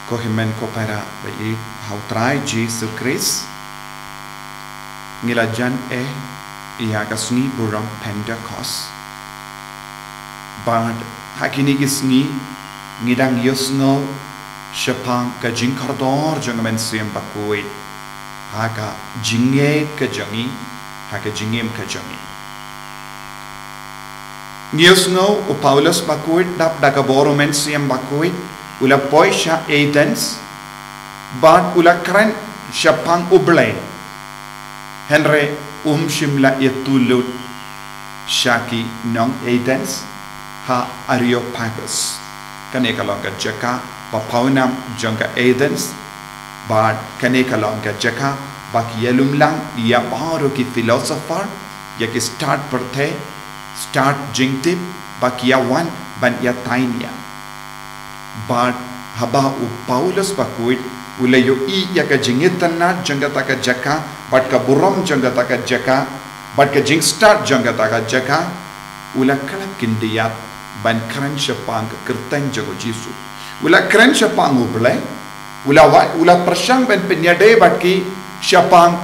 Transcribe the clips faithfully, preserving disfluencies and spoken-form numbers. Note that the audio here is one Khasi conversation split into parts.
Ko hynmen ko para ba ïeit ha u Trai Jisu Khrist, ngi la jan eh ïa ka sngi burom Pentekost. Bad ha kine ki sngi ngi dang ïohsngew shaphang ka jingkordor jong ka Mynsiem Bakhuid ha ka jingngeit ka jong ngi, ha ka jingim ka jong ngi. Ngi ïohsngew u Paulus Bakhuid dap da ka bor u Mynsiem Bakhuid u la poi sha Athens bad u la kren shaphang U Blei. Hynrei um shym la ïathuh lut sha ki nong Athens ha Areopagus. Kane ka long ka jaka ba pawnam jong ka Athens, bad kane ka long ka jaka ba ki ïalum lang ïa baroh ki philosopher, ïa ki stad pyrthei, stad jingtip, ba ki ïa wan ban ïa tainia. Bad haba u Paulus Bakhuid u la ïohi ïa ka jingitynnad jong kata ka jaka, bad ka burom jong kata ka jaka, bad ka jingstad jong kata ka jaka, u la khlad khyndiat ban kren shaphang ka kyrteng jong u Jisu. U la kren shaphang U Blei, u la wa-, u la pyrshang ban pynïadei bad ki shaphang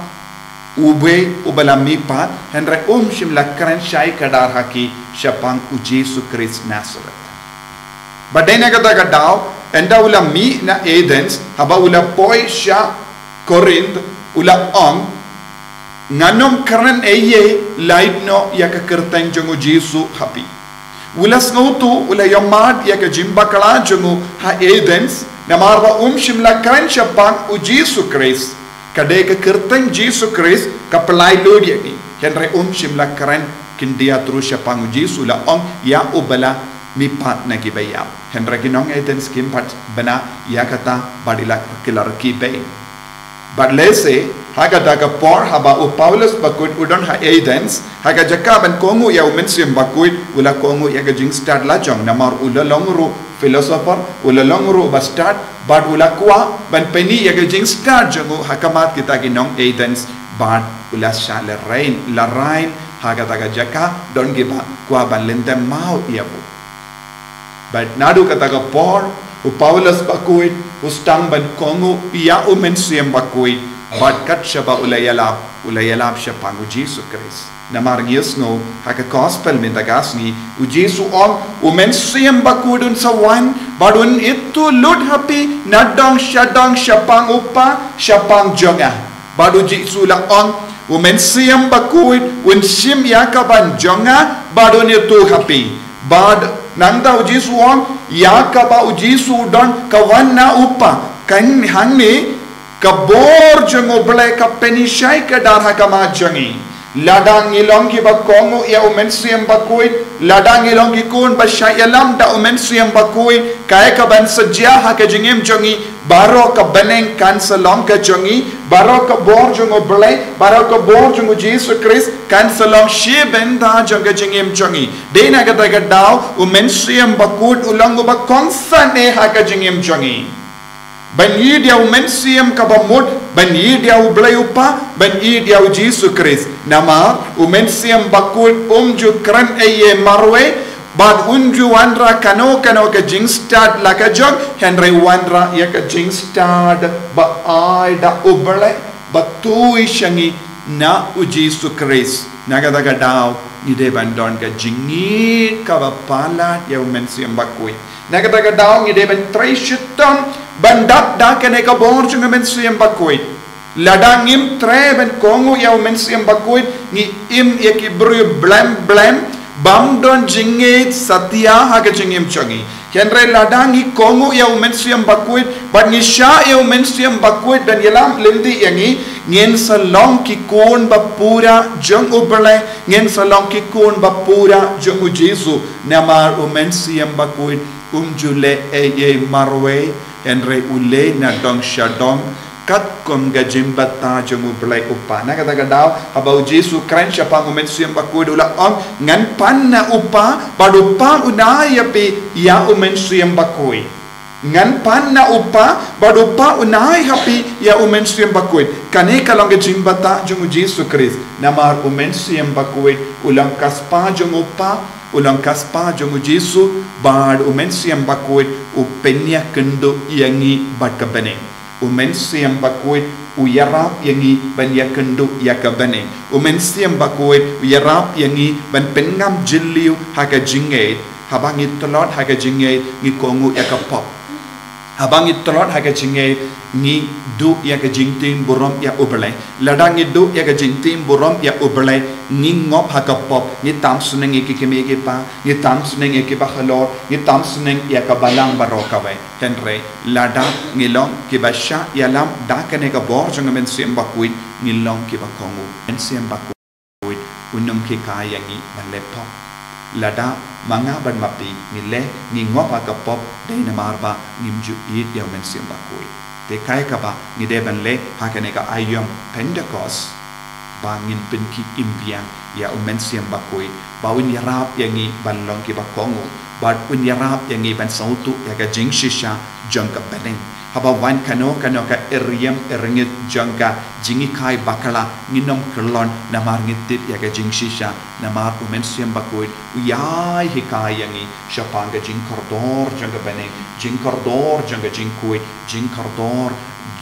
uwei uba la mihpat, hynrei um shym la kren shai kdar ha ki shaphang u Jisu Khrist Nazareth. Bad dei na kata ka daw, ynda u la mih na Athens, haba u la poi sha Korinth, u la ong, ngan ym kren ei ei lait noh ïa ka kyrteng jong u Jisu ha phi. U la sngewthuh, u la ïohmad ïa ka jingbakla jong u ha Athens, namar ba um shym la kren shaphang u Jisu Khrist. Ka dei ka kyrteng Jisu Khrist ka pynlait lut ïa ngi. Hynrei um shym la kren khyndiat ruh shaphang u Jisu, la ong ïa uba la mihpat na ki baïap. Hynrei ki nong Athens kim pat bna ïa kata, bad ki la, ki la rkhie beiñ. Bad lehse ha kata ka por haba u Paulus Bakhuid u don ha Athens, ha ka jaka ban kohnguh ïa u Mynsiem Bakhuid, u la kohnguh ïa ka jingstad la jong, namar u la long ruh philosopher, u la long ruh ba stad, bad u la kwah ban pyni ïa ka jingstad jong u ha khmat kita ki nong Athens, bad u la shah lehrain, lehrain ha kata ka jaka, don kiba kwah ban lyntem maw ïa u. Bad naduh kata ka por, u Paulus Bakhuid u sdang ban kohnguh ïa u Mynsiem Bakhuid, bad kat shaba u la ïalap, u la ïalap shaphang u Jisu Khrist. Namar ngi ïohsngew ha ka Gospel mynta ka sngi, u Jisu u ong, u Mynsiem Bakhuid un sa wan, bad un ïathuh lut ha phi nadong shadong shaphang u Kpa, shaphang jong nga. Bad u Jisu u la ong, u Mynsiem Bakhuid un shim ïa ka ban jong nga, bad un ïathuh ha phi. Bad nangta u Jisu u ong, ïa kaba u Jisu u don ka wan na u Kpa, kan hangne ka bor jong u Blei ka pyni shai kdar ha khmat jong ngi. Lada ngi long kiba kohnguh ïa u Mynsiem Bakhuid, lada ngi long ki khun ba shah ïalam da u Mynsiem Bakhuid, kaei kaban sa jia ha ka jingim jong ngi, baroh ka bneng kan sa long ka jong ngi, baroh ka bor jong u Blei, baroh ka bor jong u Jisu Khrist kan sa long shi bynta jong ka jingim jong ngi. Dei na kata ka daw u Mynsiem Bakhuid u long uba kongsan eh ha ka jingim jong ngi. Ban ïeit ïa u Mynsiem kaba mut, ban ïeit ïa u Blei u Kpa, ban ïeit ïa u Jisu Khrist. Namar u Mynsiem Bakhuid um ju kren ei ei marwei, bad um ju wanrah kano kano ka jingstad la ka jong, hynrei wanrah ïa ka jingstad ba ai da u Blei, ba tuid sha ngi na u Jisu Khrist. Na kata ka daw ngi dei ban don ka jingïeit kaba palat ïa u Mynsiem Bakhuid. Na kata ka daw ngi dei ban trei shitom ban dap da kane ka bor jong u Mynsiem Bakhuid. Lada ngim trei ban kohnguh ïa u Mynsiem Bakhuid, ngi im ïa ki briew blem blem, bym don jingngeit satia ha ka jingim jong ngi. Hynrei lada ngi kohnguh ïa u Mynsiem Bakhuid, bad ngi shah ïa u Mynsiem Bakhuid ban ïalam lynti ïa ngi, ngin sa long ki khun ba pura jong u Blei, ngin sa long ki khun ba pura jong u Jisu. Namar u Mynsiem Bakhuid um ju leh ei ei marwei, hynrei u leh nadong shadong katkum ka jingbthah jong u Blei u Kpa. Na kata ka daw haba u Jisu u kren shaphang u Mynsiem Bakhuid u la ong, ngan pan na u Kpa, bad u Kpa un ai ha phi ïa u Mynsiem Bakhuid. Ngan pan na u Kpa, bad u Kpa un ai ha phi ïa u Mynsiem Bakhuid. Kane ka long ka jingbthah jong u Jisu Khrist. Namar u Mynsiem Bakhuid u long ka spah jong u Kpa, U long ka spah jong u Jisu, bad u Mynsiem Bakhuid u pynïakynduh ïa ngi bad ka bneng. U Mynsiem Bakhuid u ïarap ïa ngi ban ïakynduh ïa ka bneng. U Mynsiem Bakhuid u ïarap ïa ngi ban pynngam jylliew ha ka jingngeit. Haba ngi tlot ha ka jingngeit, ngi kohnguh ïa ka pop. Haba ngi tlot ha ka jingngeit, ngi duh ïa ka jingtim burom ïa U Blei. Lada ngi duh ïa ka jingtim burom ïa U Blei, ngi ngop ha ka pop, ngi tam sneng ïa ki kmie ki kpa, ngi tam sneng ïa ki bahalor, ngi tam sneng ïa ka balang baroh kawei. Hynrei lada ngi long kiba shah ïalam da kane ka bor jong u Mynsiem Bakhuid, ngi long kiba kohnguh. Mynsiem Bakhuid u nym hikai ïa ngi ban leh pop. Lada ma nga bad ma phi ngi leh, ngi ngop ha ka pop, dei namar ba ngim ju ïeit ïa u Mynsiem Bakhuid. Te kaei kaba ngi dei ban leh ha kane ka aïom Pentekost, ba ngin pynkhie im biang ïa u Mynsiem Bakhuid, ba un ïarap ïa ngi ban long kiba kohnguh, bad un ïarap ïa ngi ban sngewthuh ïa ka jingshisha jong ka bneng. Haba wan kano kano ka iriam iringit jong ka jinghikai bakla, ngin ym kyllon namar ngi tip ïa ka jingshisha, namar u Mynsiem Bakhuid u ïai hikai ïa ngi shaphang ka jingkordor jong ka bneng, jingkordor jong ka jingkhuid, jingkordor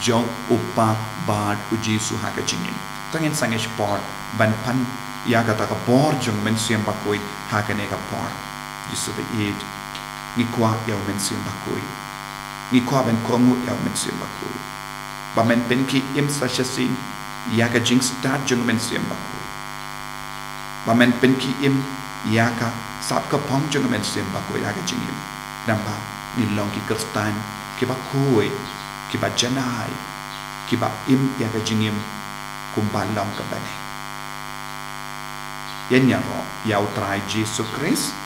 jong u Kpa bad u Jisu ha ka jingim. To ngin sangeh por ban pan ïa kata ka bor jong u Mynsiem Bakhuid ha kane ka por. Jisu ba ïeit, ngi kwah ïa u Mynsiem Bakhuid. Ngi kwah ban kohnguh ïa u Mynsiem Bakhuid, ba men pynkhie im sa shisien ïa ka jingstad jong u Mynsiem Bakhuid, ba men pynkhie im ïa ka sap ka phong jong u Mynsiem Bakhuid ha ka jingim. Namar ngi long ki Khristan kiba khuid, kiba janai, kiba im ïa ka jingim kumba long ka bneng. Ïa ngi ïaroh ïa u Trai Jisu Khrist.